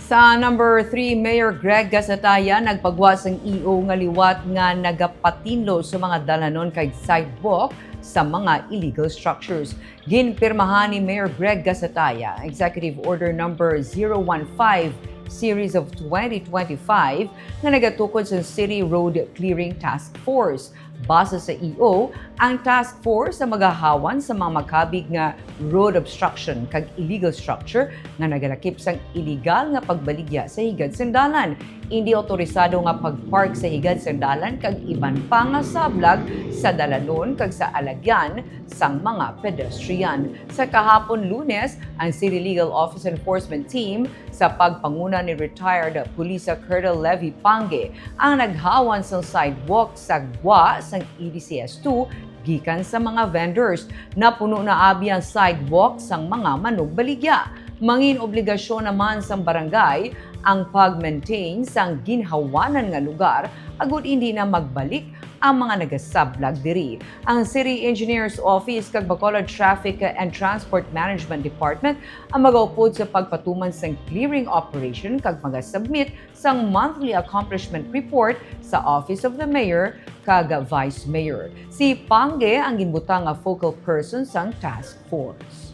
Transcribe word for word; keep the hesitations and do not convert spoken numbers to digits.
Sa number three, Mayor Greg Gasataya nagpagwa sang E O nga liwat nga nagapatinlo sa mga dalanon kag sidewalk sa mga illegal structures. Ginpirmahan ni Mayor Greg Gasataya Executive Order number zero one five series of twenty twenty-five nga nagatukod sa City Road Clearing Task Force. Base sa E O, ang task force ang magahawan sa mga makabig nga road obstruction kag illegal structure nga nagalakip sang iligal nga pagbaligya sa higad sang dalan, indi awtorisado nga pag-park sa higad sang dalan kag iban pa nga sablag sa dalanon kag sa alagyan sang mga pedestrian. Sa kahapon, Lunes, ang City Legal Office Enforcement Team sa pagpanguna ni retired Pulisa Colonel Levy Pange ang naghawan sang sidewalk sa gwa sang E D C S two gikan sa mga vendors. Napuno na abi ang sidewalk sang mga manugbaligya. Mangin obligasyon naman sang barangay ang pag-maintain sang ginhawanan nga lugar agud indi na magbalik ang mga nagasablag diri. Ang City Engineer's Office kag Bacolod Traffic and Transport Management Department ang magaupod sa pagpatuman sang clearing operation kag magasubmit sang monthly accomplishment report sa Office of the Mayor kag Vice Mayor. Si Pange ang ginbutang nga focal person sang task force.